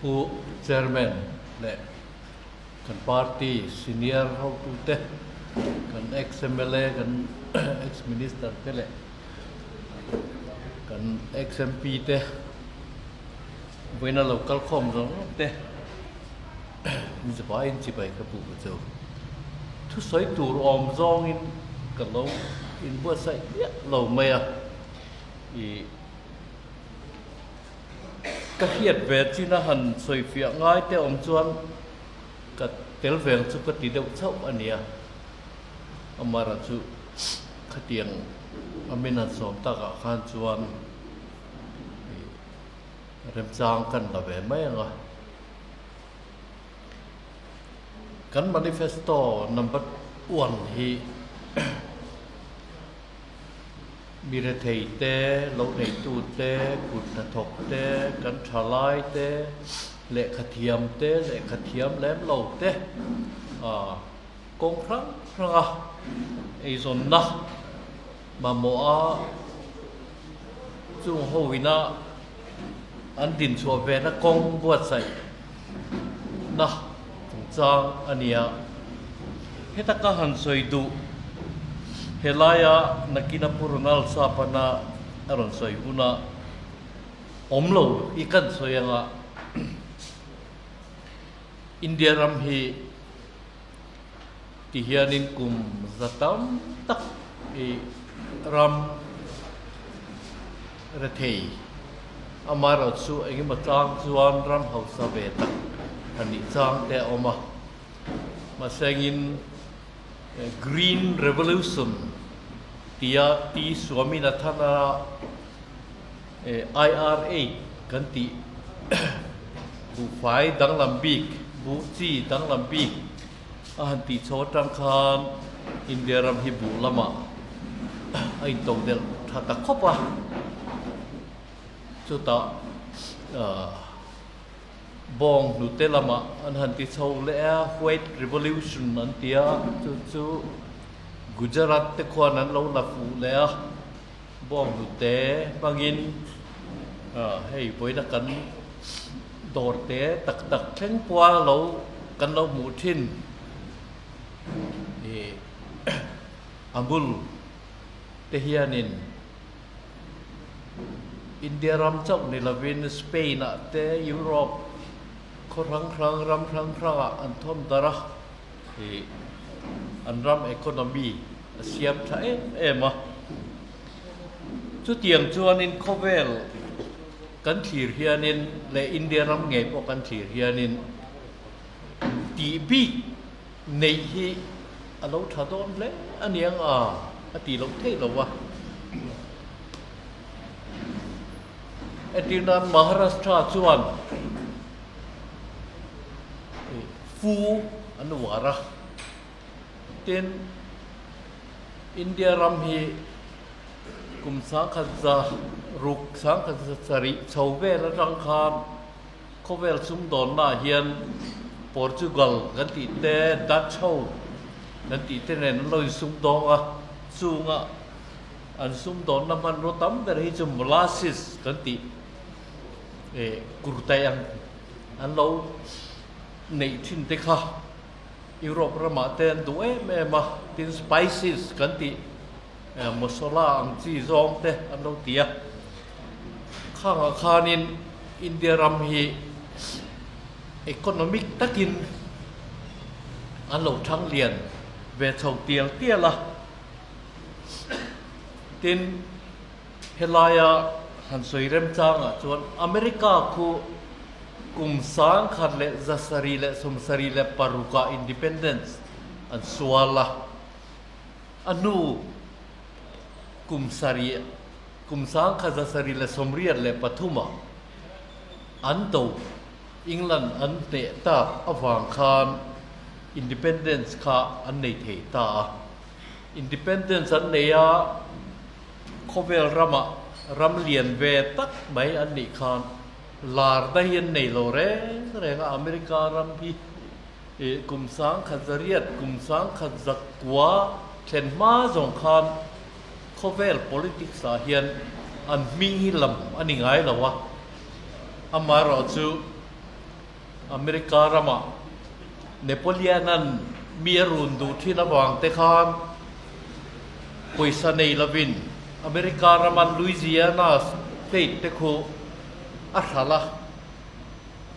Pu Chairman leh kan party senior hotute, kan ex mla, kan ex minister te leh kan ex MP te vawiina lo kal khawm zawng zawng te inzavaiin chibai ka buk a chu. Thusawi tur awm zawngin ka lo inbuatsaih miah lo mai a, ih. Ka hriat ve chin a han sawi fiah ngai te awm chuan ka tel veng chu ka ti deuh chauh a nia. Amara chu khatiang a min han sawm takah khan chuan remchang kan la ve mai ang a. Kan manifesto number one hi Mi rethei te, lo neitu te, kut hnathawk te, kan thalai te, lehkha thiam te, lehkha thiam lem lo te kawng hrang hranga eizawnna mamawha chung ho ina an dinchhuah vena kawng buatsaih na chungchang a ni a. Heta ka han sawi duh, helaia nakina Pu Ronald Sapana a rawn sawi huna awm lo hi kan sawi anga India ram hi ti hianin kum za tam tak i ram rethei amaherawhchu engemaw chang chuan ram hausa ve tak a nih chang te a awm a. Mahsengin Green Revolution tia T Swaminathan-a IRA kan tih buhfai danglam bik, buh chi danglam bik a han tih chho atang khan India ram hi buh lamah a into delh tha ta khawp a. Chutah Bawng hnute lamah an han ti chho leh a, White Revolution an ti a, chu chu Gujarat te khuan an lo la fuh leh a, bawng hnute hmangin hei vawiina kan dawr te tak tak thleng pawha lo kan lo hmuh thin ih Amul te hianin India ram chauh ni lovin Spain ah te Europe khaw hrang hrang ram hrang hrang ah an thawn darh a, ih an ram economy a siam tha em em a. Chutiang chuanin khawvel kan thlir hianin leh India ram ngei pawh kan thlir hianin tih bik neih hi a lo tha dawn hle a niang a, a tih loh theih lo a. Entir nan Maharashtra chuan fu an uar a, tin India ram hi kum 1600 1700 chho vel atang khan Khawvel sumdawnnaah hian Portugal kan tih te, Dutch ho kan tih te nen an lo insumdawng a, chunga an sumdawnna hmanraw tam ber hi chu molasses kan tih eh kurtai ang an lo neih thin te kha Europe ramah te an duh em em a, tin spices kan tih eh masala ang chi zawng te an lo ti a. Khangah khanin India ram hi economic takin an lo thang lian ve chho tial tial a. Tin, helaia han sawi remchangah chuan America khu kum 1776 independence an sual a, a hnu kum sarih Kum 1783 ah an do England an hneh tak avang khan Independence kha an nei thei ta a. Independence an nei a, khawvel ramah ram lian ve tak mai an nih khan lar daih an nei lo reng reng a, America ram hi kum 1900, kum 1909 thlen hma zawng khan Khawvel politics ah hian an hming hi lam a ni ngai lo a, amaherawhchu America ramah Napoleon-a'n mi a run duh thin avang te khan pawisa nei lovin America rama Louisiana state te khu a hralh a.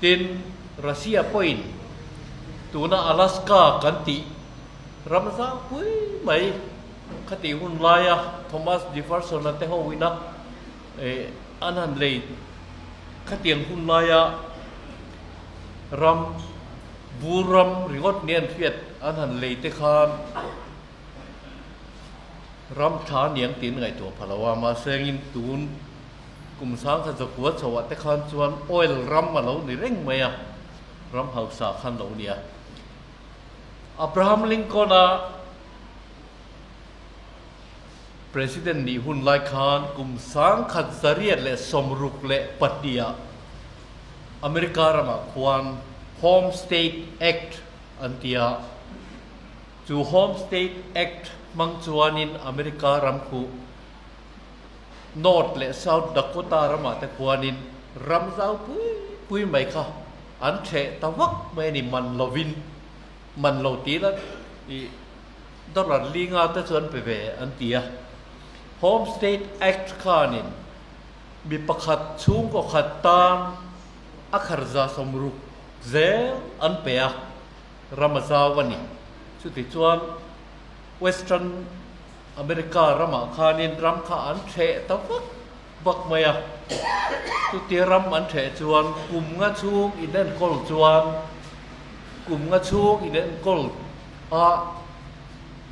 Tin, Russia pawhin tuna Alaska kan tih ram zau pui mai khatih hun laia Thomas Jefferson-a te ho ina an han lei khatiang hun laia ram bur ram ringawt nia an hriat an han lei te khan ram tha aniang tiin ngaihtuah pha lo a, mahse engin tun Kum sangkhat zakua chhoah te khan chuan oil ram a lo ni reng mai a, ram hausa khan lo ni a. Abraham Lincoln-a President nih hun lai khan kum sangkhat 862 ah America ramah khuan Homestead Act an ti a. Chu Homestead Act hmang chuanin America ram khuh North leh South Dakota ramah te khuanin ram zau pui pui mai kha an ṭheh ta vak mai a ni, man lovin, man lo tih la ih dollar li nga te chu an pe ve an ti a. Homestead Act khanin mi pakhat chhungkaw khat tan a kharza 60 zel an pe a, ram a zau a ni. Chutichuan Western America ramah khanin ram kha an ṭheh ta vak vak mai a, chutia ram an ṭheh chuan kum nga chhung inenkawl chuan kum nga chhung inenkawl a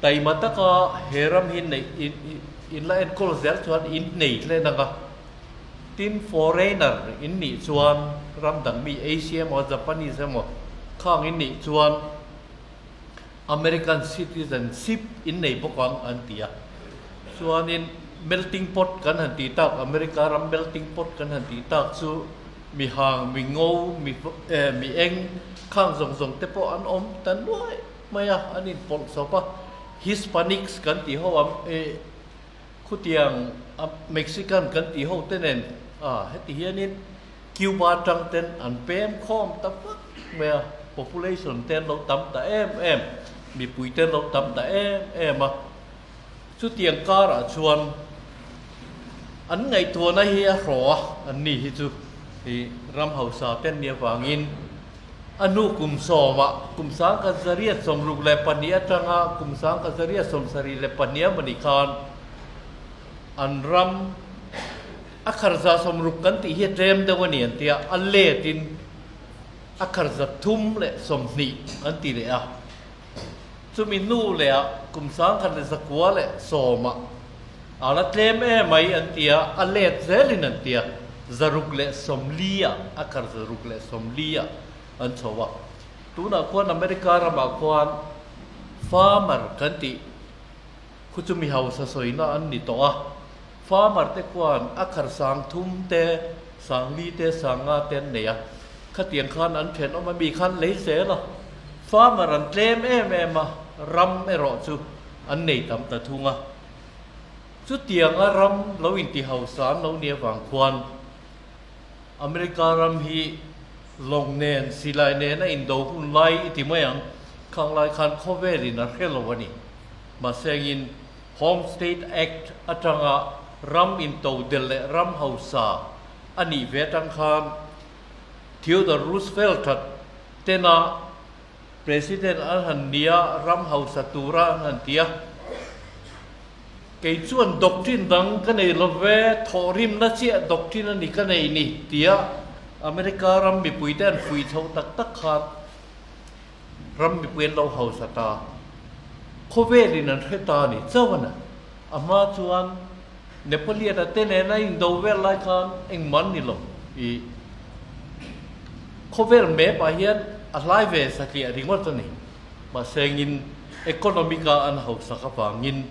taima taka he ram hi neih in la enkawl zel chuan in nei hlen ang a, tin foreigner in nih chuan ram dang mi Asia emaw Japanese emaw khang in nih chuan American citizenship in nei bawk ang an ti a. Chuanin melting pot kan han tih tak, America ram melting pot kan han tih tak chu mi hang, mi ngo, mi eh mi eng khang zawng zawng te pawh an awm ta nuai mai a, an inpawlh chawp a. Hispanics kan tih ho ang eh khutiang Mexican kan tih ho te nen ah heti hianin Cuba tang ten an pem khawm ta vak mai a, population te an lo tam ta em em, mipui te an lo tam ta em em a. Chutiang karah chuan an ngaihtuahna hi a hraw a, an ni hi chu i ram hausa te an nih avangin a hnu kum sawmah kum 1962 atanga kum 1972 a mawni khan an ram A kharza 60 kan tih hi a tlem deuh a ni an ti a, a letin a kharza 320 an ti leh a. Chumi hnu lehah kum 1910 ah a la tlem em mai an ti a, a let zelin an ti a, 640 ah a kharza 640 ah an chho a. Tunah khuan America ramah khuan farmer kan tih khu chu mi hausa sawina an ni tawh a. Farmer te khuan a khar 3000 te, 4000 te, 5000 te an nei a. Khatiang khan an thenawm a mi khan lei zel a. Farmer an tlem em em a, ram erawh chu an nei tam ta thung a. Chutianga ram lo inti hausa an lo nih avang khuan America ram hi lawng nen, silai nen a indo hun lai i ti mai ang, khang lai khan khawvelin a hre lo a ni. Mahse angin Homestead Act atanga ram intodelh leh ram hausa a nih ve atang khan Theodore Roosevelt-a tena President an han ni a, ram hausa tura an han ti a. Kei chuan doctrine dang ka nei lo ve, thawhrimna chiah doctrine a ni ka nei ni tia America ram mipuite an fuih chhoh tak tak khan Ram mipui an lo hausa ta. Khawvelin an hre ta a ni chauh a na. A hma chuan Napoleon-a te nena indo vel lai khan engmah an ni lo. I khawvel map ah hian a hlai ve satliah ringawt a ni. Mahse engin economic-a an hausak avangin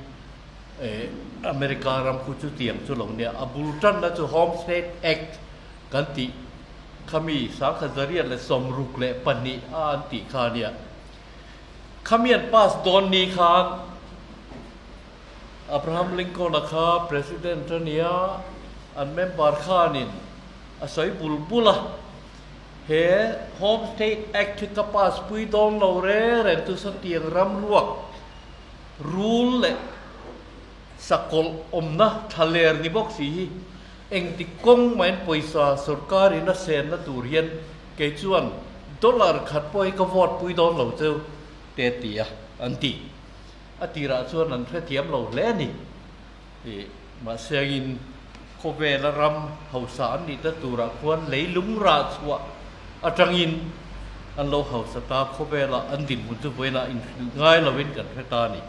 America ram khu chu tiang chu lo nia. A bul tanna chu Homestead Act kan tih. Khami 1962 a an tih kha a nia. Khami an pass dawn ni khan Abraham Lincoln-a kha President a nia, an member khanin a sawi bul bul a. He Home State Act hi ka pass pui dawn lo reng reng chu sawtiang ram ruak rul leh sakawlh awmna tha ler ni bawk si hi engti kawng mahin pawisa sorkar in a senna tur hian kei chuan dollar khat pawh hi ka vote pui dawn lo cheu te ti a an ti. A tirah chuan an hrethiam lo hle a ni. Ih, mahse angin khawvela ram hausa an nih ta turah khuan leilung rah chhuah atangin an lo hausa ta, khawvela an dinhmun chu vawiinah inhrilh ngai lovin kan hre ta a ni.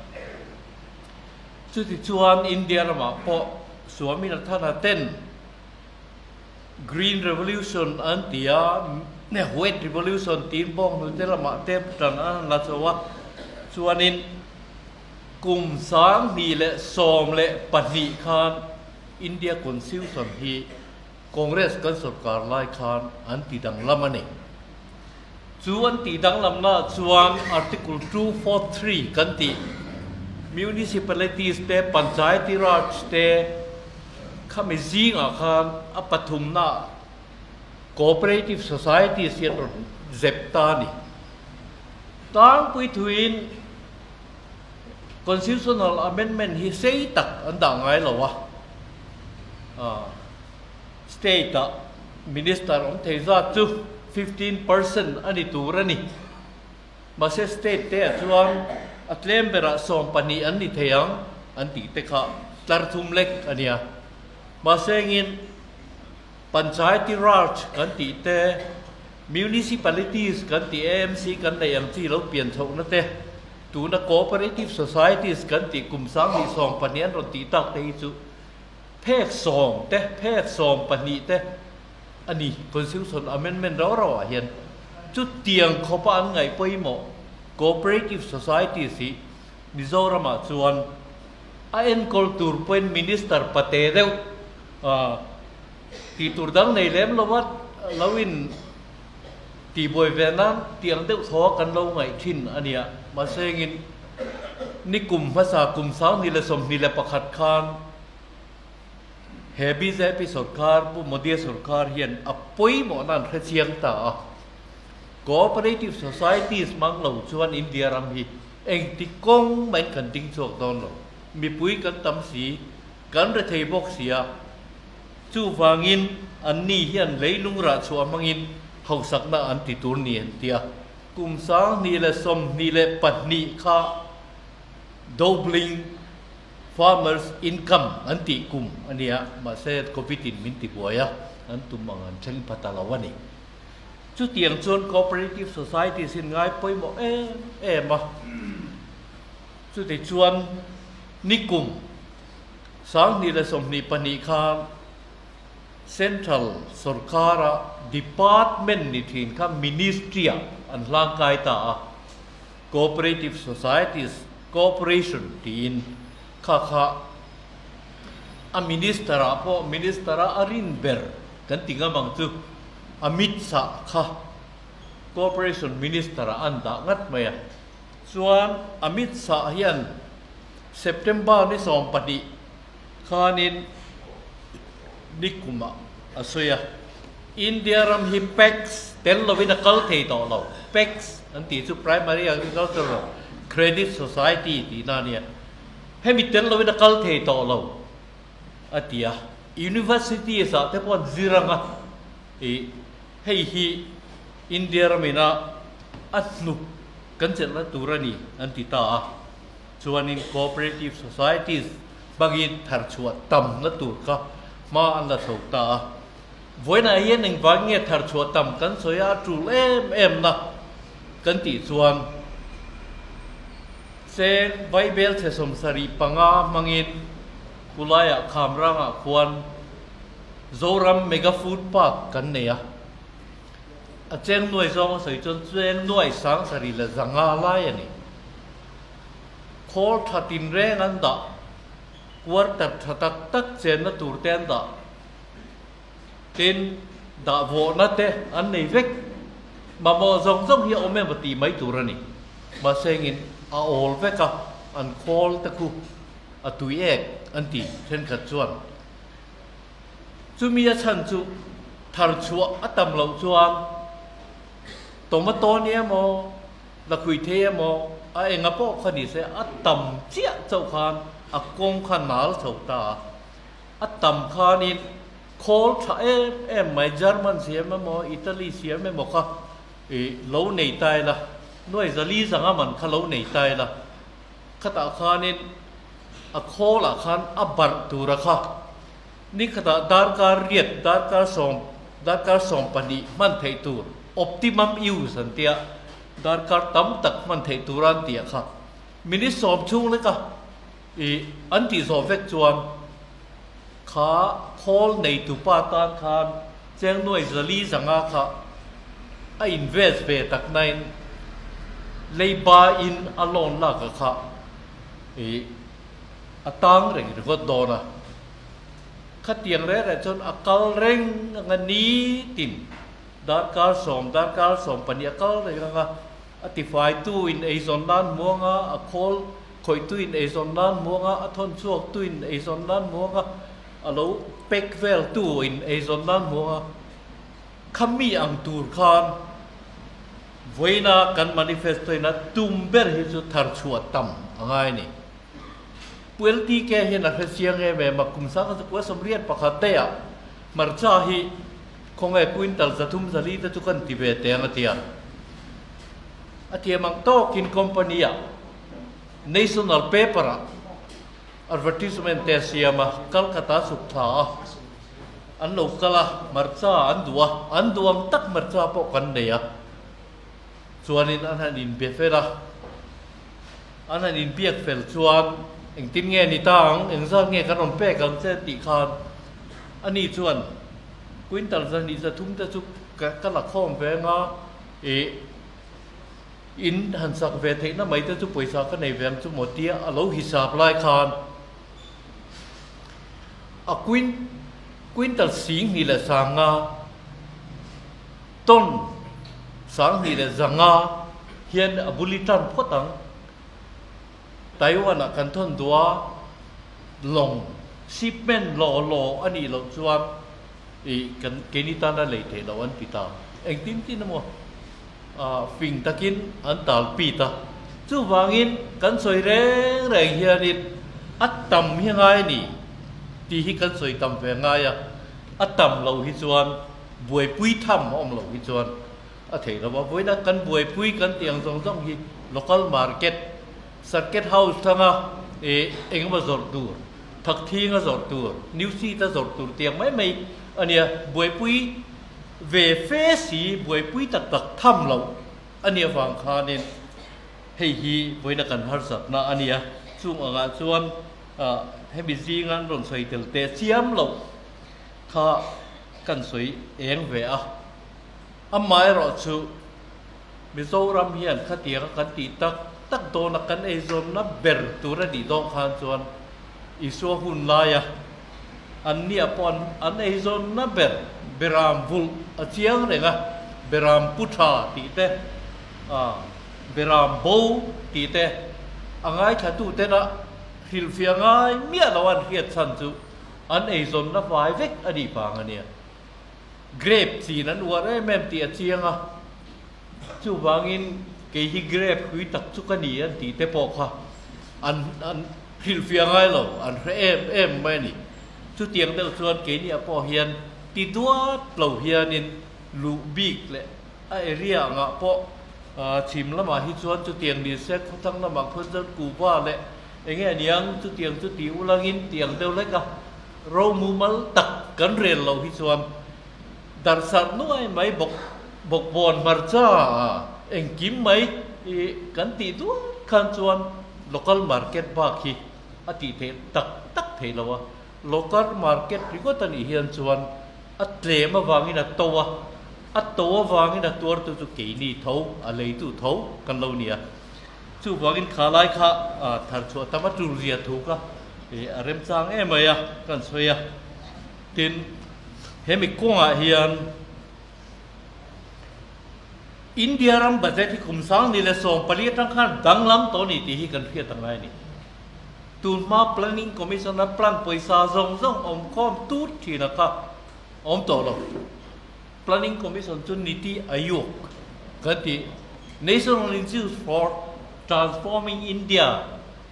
Chutichuan India ramah pawh Swaminathan-a ten Green Revolution an ti a, White Revolution tiin bawnghnute lamah te tan an la chho a, chuanin kum 2012 khan India Constitution hi Congress kan sorkar lai khan an ti danglam a ni. Chu an tih danglamna chuan Article 243 kan tih Municipalities te, Panchayati Raj te khami zingah khan a pathumna Cooperative Societies hi an rawn zep ta a ni. Tlangpui thuin Constitutional Amendment hi sei tak an dah ngai lo a, State-ah Minister awm thei zat chu 15% a ni tur a ni. Mahse state te ah chuan a tlem berah 12 an ni thei ang an tih te kha tlar thum lek a nia. Mahse engin Panchayati Raj kan tih te, Municipalities kan tih AMC kan neih ang chi lo pian chhohna te, tuna Cooperative Societies kan tih kum 2012 an rawn tih tak te hi chu Phek sawm te, phek 12 te a ni. Constitution Amendment rau rau ah hian chutiang khawpa an ngaih pawimawh Cooperative Societies hi Mizoram ah chuan a enkawl tur pawhin Minister pate deuh tih tur dang nei lem lo a, lo in tihbuai ve nan tiang deuh thaw a kan lo ngaih thin a nia. Mahse engin ni kum hmasa kum 2021 khan he bjp sorkar Pu Modi-a sorkar hian a pawimawhna an hre chiang ta a. Cooperative Societies hmang lo chuan India ram hi engti kawng mahin kan ding chhuak dawn lo. Mipui kan tam si, kan rethei bawk si a. Chuvangin anni hian leilung rah chhuah hmangin hausakna an ti tur ni an ti a. Kum 2022 kha doubling farmers income an tih kum a nia, mahse Covid in min ti buai a, an tum ang an thleng pha ta lo a ni. Chutiang chuan cooperative societies in ngai pawimawh em em a, chutichuan nikum 2022 khan Central sorkara department ni thin kha ministry-ah an hlangkai ta a, Cooperative Societies Corporation tiin kha kha a minister-ah pawh minister-a a rin ber kan ti ngam ang chu Amit Shah kha Corporation minister-ah an dah ngat mai a. Chuan Amit Shah hian September ni 12 khanin nikumah a sawi a, India ram hi PACS tel lovin a kal thei tawh lo. PACS an tih chu Primary Agricultural Credit Society tihna a nia. Hemi tel lovin a kal thei tawh lo a ti a. Universities ah te pawh an zir ang a, ih hei hi India ramina a hnuk kan chelhna tur a ni an ti ta a. Chuanin Cooperative Societies hmangin tharchhuah tamna tur kha hma an la chho ta a. Vawiinah hian engvang nge tharchhuah tam kan sawi a, a tul em em na kan tih chuan cheng Vaibel chhe 75 hmangin Kulaiah Khamrangah khuan Zoram Mega Food Park kan nei a. A cheng nuai zawng a sawi chuan cheng nuai 7500 lai a ni. Khawl tha tinreng an dah, quarter tha tak tak chenna tur te an dah, tin dah vawhna te an nei vek. Mamawh zawng zawng hi a awm emaw tih mai tur a ni. Mahse engin a awl vek a, an khawl te khu a tui ek an ti thenkhat chuan. Chumi a chhan chu thar chhuah a tam loh chuan. Tomato nia maw, lakhuih thei emaw, a enga pawh kha ni se a tam chiah chauh khan a kawng kha nal chho ta a. A tam khanin khawl tha em em mai German siam emaw, Italy siam emaw kha ih lo nei ta ila, nuai zali zanga man kha lo nei ta ila, khatah khanin a khawlah khan a barh tura kha Nikhatah darkar riat, darkar sawm, darkar 12 hman theih tur, optimum use an tia, darkar tam tak hman theih tura an tih kha minute sawm chhung leka ih an tih zawh vek chuan kha khawl neitupa tan khan cheng nuai zali zanga kha a invest ve tak nain leiba in a loan lak a kha ih a tang reng ringawt dawn a. Khatiang reng reng chuan a kal reng ang a nitin darkar sawm darkar 12 a kal reng ang a, a tifaitu in eizawn nan hmuang a, a khawl khawihtu in eizawn nan hmuang a, a thawn chhuaktu in eizawn nan hmuang a, a lo pack veltu in eizawn nan hmuang a, khami ang tur khan vawiina kan manifesto in a tum ber hi chu tharchhuah tam a ngai a ni. Pu LTK hian a hre chiang em em a, kum sang chu kua 81 daih ah hmarcha hi khawnge quintal 304 te chu kan ti ve teh ang a ti a. A thiam ang tawkin company ah national paper ah advertisement te a siam a, Calcutta chhuk thla a an lo kal a, hmarcha an duh a, an duh ang tak hmarcha pawh kan nei a, chuanin an han inbe fel a. An han inbiak fel chuan engtin nge ni ta ang, engzat nge kan rawn pek ang che tih khan ani chuan quintal 203 te chu ka la khawm ve anga ih in han sak ve theihna mai te chu pawisa ka nei ve ang chu maw tia a lo hisap lai khan a quintal 2500 Tawn 2500 hian a bul i tan phawt ang. Taiwan ah kan thawn duh a, lawng shipment law law a nih loh chuan ih kan keini tana lei theih loh an ti ta. Engtin tin emaw fing takin an tal pit a. Chuvangin kan sawi reng reng hianin a tam hi ngai a ni tih hi kan sawi tam ve ngai a, a tam loh hi chuan buaipui tham a awm loh hi chuan a theih lo a, vawiina kan buaipui kan tih ang zawng zawng hi local market, circuit house thanga ih engemaw zawrh tur, thakthing a zawrh tur, new seat a zawrh tur tiang mai mai a nia, buaipui ve fe si buaipui tak tak tham loh a nih avang khanin hei hi vawiina kan harsatna a nia, chung angah chuan hemi zinga an rawn sawi tel teh chiam loh kha kan sawi eng ve a, amaherawh chu Mizoram hian khatianga kan tih tak tak dawna kan eizawnna ber tur a nih dawn khan chuan Isua hun laia an nia pawh an eizawnna ber Beram vulh a chiang reng a, Beram pu tha tih te, Beram bo tih te a ngaithlatute tena hrilhfiah ngai miah lo an hriat chhan chu An eizawnna fai vek a nih vang a nia. Grape chin an uar em em tih a chiang a, chuvangin kei hi grape hlui tak chu ka ni an tih te pawh kha an an hrilhfiah ngai lo, an hre em em mai a ni. Chutiang deuh chuan keiniah pawh hian ti duat lo hianin luh bik leh a area angah pawh chhim lamah hi chuan chutiang ni se khawthlang lamah khuan chuan kuhva leh Enge a niang chutiang chu tih ulangin tiang deuh hlek a, ro mumal tak kan rel loh hi chuan darsarh nuai mai bawk bawkbawn hmarcha engkim mai i kan tih duat khan chuan local market bak hi a tih theih tak tak theih lo a, local market ringawt a nih hian chuan a tlem avangin a to a, a to avangin a tuartu chu keini tho a leitu tho kan lo ni a. Chuvangin kha lai kha thar chhuah tam a tul zia thu kha a remchang em mai a, kan sawi a. Tin, hemi kawngah hian India ram budget hi kum 2014 atang khan danglam tawh a ni tih hi kan hriat ang ngai a ni. Tun hma Planning Commission a plan pawisa zawng zawng awm khawm tut thin a kha awm tawh lo. Planning Commission chu Niti Aayog. kan tih National Institute for Transforming India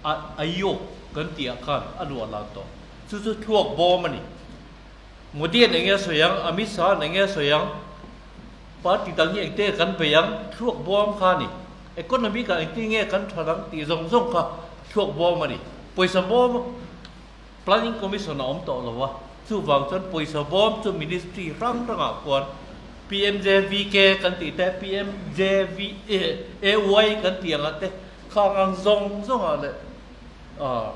Aayog kan tih ah khan a luah lan tawh. Chu chu thluak bawm a ni. Modi an enge a sawi ang, Amit Shah an enge a sawi ang, party dang hi engte kan bei ang, thluak bawm kha a ni. Economic ah engtin nge kan that ang tih zawng zawng kha thluak bawm a ni. Pawisa bawm Planning Commission a awm tawh lo a, chuvang chuan pawisa bawm chu ministry hrang hrangah khuan PMJVK kan tih te, PMJVAY kan tih angah te khang ang zawng zawngah leh ah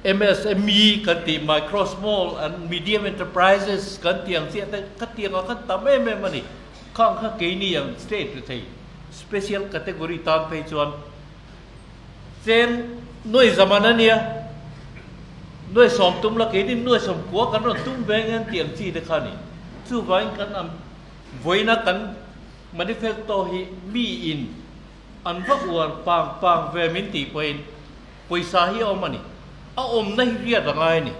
MSME kan tih Micro, Small and Medium Enterprises kan tih ang chiah te ka tih angah khan tam em em a ni. Khang kha keini ang state ri thei special category tan phei chuan Chen nuai zaman a nia, nuai sawm tum la keini nuai sawm kua kan rawn tum ve nge an tih ang chi te kha a ni. Chuvangin kan am vawiina kan manifesto hi mi in an va uar pang pang ve min tih pawhin pawisa hi a awm a ni. A awmna hi riat a ngai a ni.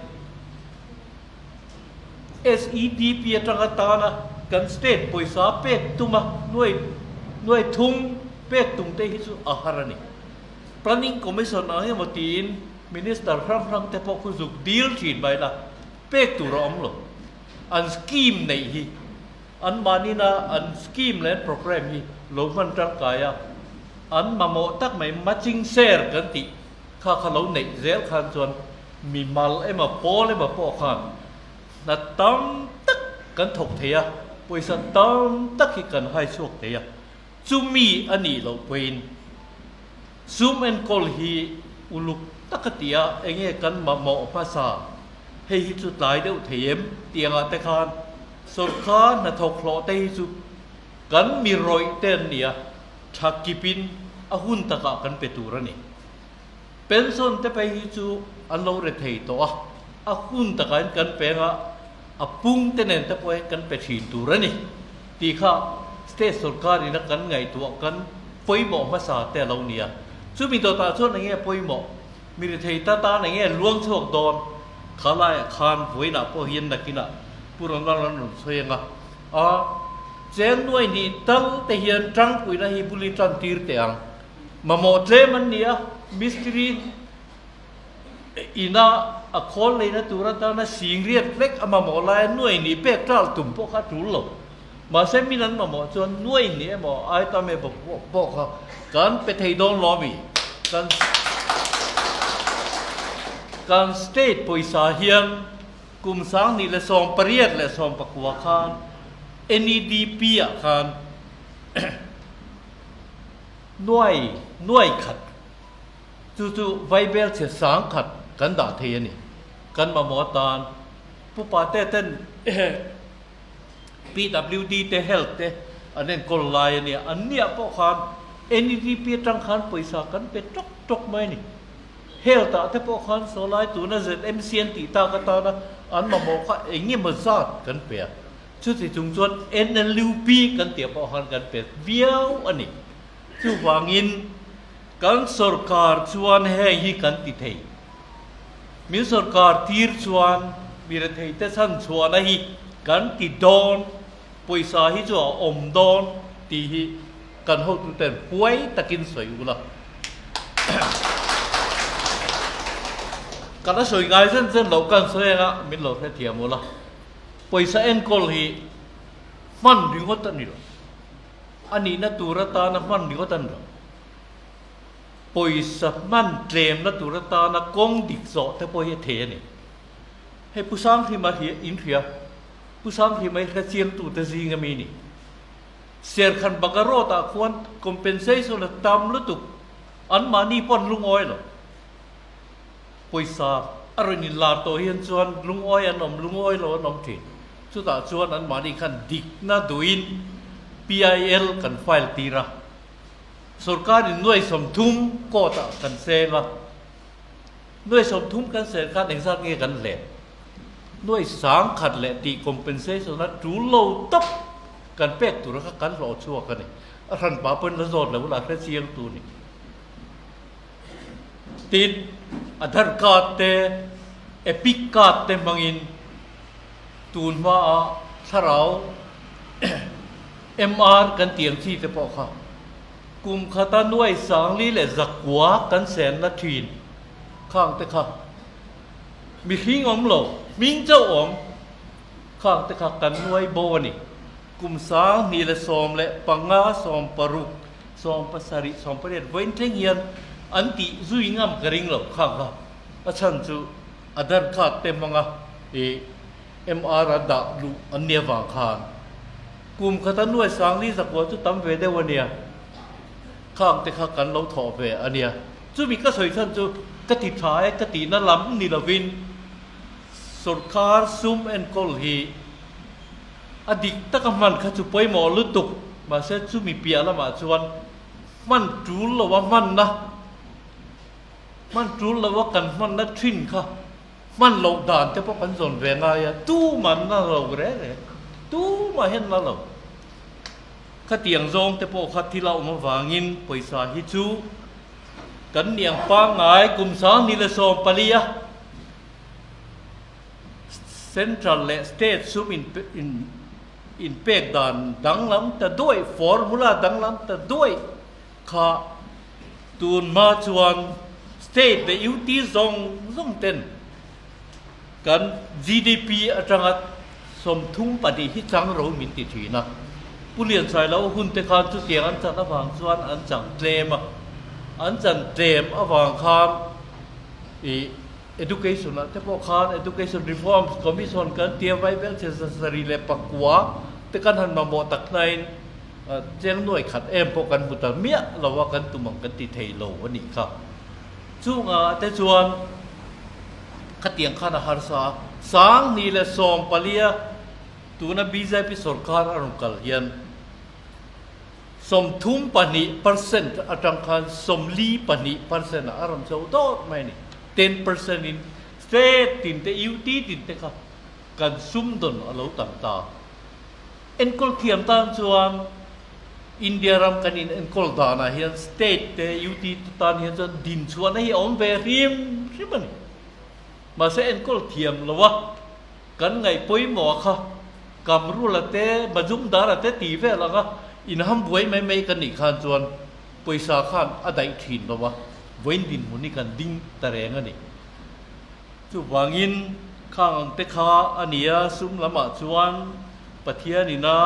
SEDP atanga tana kan state pawisa pek tuma nuai nuai thum pek tum te hi chu a har a ni. Planning Commission ang emaw tiin Minister hrang hrang te pawh khu zuk dil thin mai la, pek tur a awm lo. An scheme neih hi, an mahnina an scheme leh an programme hi lo hman tangkai a, an mamawh tak mai matching share kan tih kha kha lo neih zel khan chuan Mimal emaw pawl emaw pawh khan hna tam tak kan thawk thei a, pawisa tam tak hi kan hai chhuak thei a, chumi a nih loh pawhin sum enkawl hi uluk tak a ti a, enge kan mamawh hmasa, hei hi chu tlai deuh thei em tih angah te khan sawrkar hnathawk hlawh te hi chu kan mi rawih te an ni a, tha kipin a hun takah kan pe tur a ni. Pension te phei hi chu an lo re thei tawh a, a hun takah hian kan peng a, a pung te nen te pawh hian kan pe thin tur a ni tih kha state sorkar ina kan ngaihtuah kan pawimawh hmasa te a lo ni a. Chumi dawtah chuan eng nge pawimawh? Mi rethei ta tan eng nge luang chhuak dawn? Kha laiah khan vawiinah pawh hian nakinah Pu Ronald an rawn sawi ang a, a cheng nuai hnih tal te hian tangpuina hi buli tan tir teh ang. Mamawh tlem an ni a, mistiri ina a khawl leina tur atana singriat vek a mamawh laia nuai nih pek ṭal tum pawh kha a ṭul lo. Mahse min an mamawh chuan nuai nih emaw ai tam emaw pawh kha kan pe thei dawn lo ami? Kan kan state pawisa hian kum 2019 khan NEDP ah khan Nuai nuai khat chu chu vaibel chhe sang khat kan dah thei a ni. Kan mamawh atan pupa te ten PWD te health te an enkawl lai a nia. An niah pawh khan NEDP atang khan pawisa kan pe tawk tawk mai a ni. Health ah te pawh khan sawlai tuna ZMC an tih tak atana an mamawh kha eng emaw zat kan pe a. Chuti chung chuan NLUP kan tih pawh khan kan pet viau a ni. Chuvangin kan sorkar chuan heng hi kan ti thei. Min sorkar tir chuan mi retheite chhan chhuahna hi kan ti dawn, pawisa hi chu a awm dawn tih hi kan hotuten huai takin sawi ula. Kan a sawi ngai zen zen loh kan sawi anga min lo hrethiam ula. Pawisa enkawl hi hman ringawt a ni lo. A nihna tur atana hman ringawt a ni lo. Pawisa hman tlemna tur atana kawng dik zawh te pawh hi a thei a ni. Hei Pu Sanghlima hi in hria, Pu Sanghlima hi hrechiangtute zing ami ni. Serkhan Bagarawt ah khuan compensation a tam lutuk, anmahni pawh an lungawi lo. Pawisa a rawn inlar tawh hian chuan lungawi an awm, lungawi lo an awm thin. Chutah chuan anmahni khan dikna duhin PIL kan file tir a. Sorkarin nuai 30 court ah kan seng a. Nuai 30 kan seng khan engzat nge kan hlep? Nuai 10,000 leh tih compensation a tul lo tawp kan pek tura kha kan hlawh chhuak a ni. A hranpa pawhin la zawt lo la hrechiang tu ni. Tin, Aadhaar card te, Epic card te hmangin tun hmaa thlarau MR kan tih ang chi te pawh kha kum khata nuai sangli leh zakua kan senna thin khang te kha mihring awm lo, hming chauh awm khang te kha kan nuai bo a ni. Kum 2015, 16, 17, 18 vawiin thleng hian an tih zui ngam ka ring lo khang kha. A chhan chu Aadhaar card te hmanga ih MR a dah luh an nih avang khan kum khata nuai sangli zakua chu tam ve deuh a nia. Khang te kha kan lo thawh ve a nia. Chumi ka sawi chhan chu ka ti tha e ka tihna lam ni lovin sawrkar sum enkawl hi a dik taka hman kha chu pawimawh lutuk mahse chumi piah lamah chuan hman tul loa hmanna hman tul loa kan hmanna thin kha hman loh dan te pawh kan zawn ve ngai a, tuman na lo reng reng, tumah hian na lo. Khatiang zawng te pawh kha thil a awm avangin pawisa hi chu kan niang pangngai kum 2014 a Central leh State sum in in pek dan danglam ta duaih, formula danglam ta duaih kha tun hma chuan State leh UT zawng zawng ten kan GDP atanga 32 hi chang ro min ti thin a. Pu Liansailo hun te khan chutiang an chan avang chuan an chang tlem a, an chan tlem avang khan ih Education ah te pawh khan Education Reforms Commission kan tia vai vel che 709 te kan han mamawh tak hnain cheng nuai khat em pawh kan hmu ta miah lo a, kan tum ang kan ti thei lo a nih kha. Chungah te chuan khatiang khan a harsa a, 2014 a tuna bjp sorkar a rawn kal hian 32% atang khan 42% ah a rawn chho dawt mai a ni. 10% in state tin te UT tin te kha kan sumdawn a lo tam ta. Enkawl thiam tan chuan India ram kan in enkawl danah hian state te UT te tan hian chuan din chhuahna hi a awm ve hrim hrim a ni. Mahse enkawl thiam lo a kan ngaih pawimawh kha Kamrula te Majumdara te tih vel anga inham buai mai mai kan nih khan chuan pawisa khan a daih thin lo a, vawiin dinhmun hi kan ding ta reng a ni. Chuvangin khang ang te kha a nia sum lamah chuan Pathian ina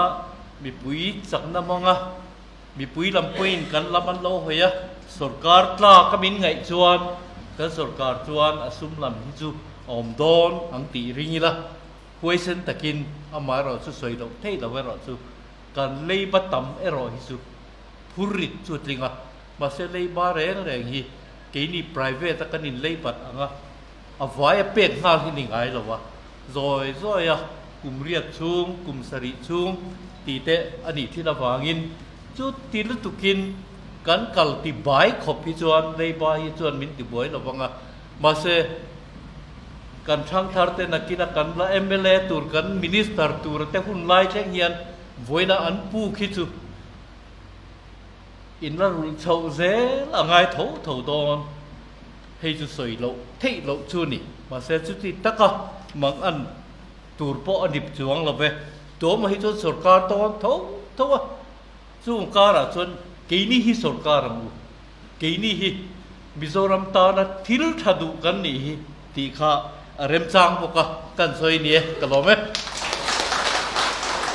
mipui chakna hmanga mipui lam pawhin kan lam an lo hawi a, sorkar tlak a min ngaih chuan kan sorkar chuan a sum lam hi chu a awm dawn ang tih ring ila huaisen takin amaherawh chu sawi loh theih loh erawh chu kan leiba tam erawh hi chu phur rit chu a tling a, mahse leiba reng reng hi keini private a kan in lei bat ang a, a vai a pek nghal hi ni ngai lo a, zawi zawi a kum riat chhung, kum sarih chhung tih te a nih thin avangin chu ti lutukin kan kal ti bai khawp hi chuan leiba hi chuan min ti buai lo vang a, mahse kan thangthar te nakina kan la mla tur kan minister tur te hun lai thleng hian vawiina an pu khi chu In la rulh chhoh zel a ngai tho tho dawn. Hei chu sawi loh theih loh chu ni. Mahse chuti taka mang an tur pawh a nip chuang lo ve. Tuamah hi chuan sorkar tawn tho tho a. Chung karah chuan keini hi sorkar ang u. Keini hi Mizoram tana thil tha duh kan nih hi tih kha a remchang bawk a, kan sawi ni e, ka lawm e.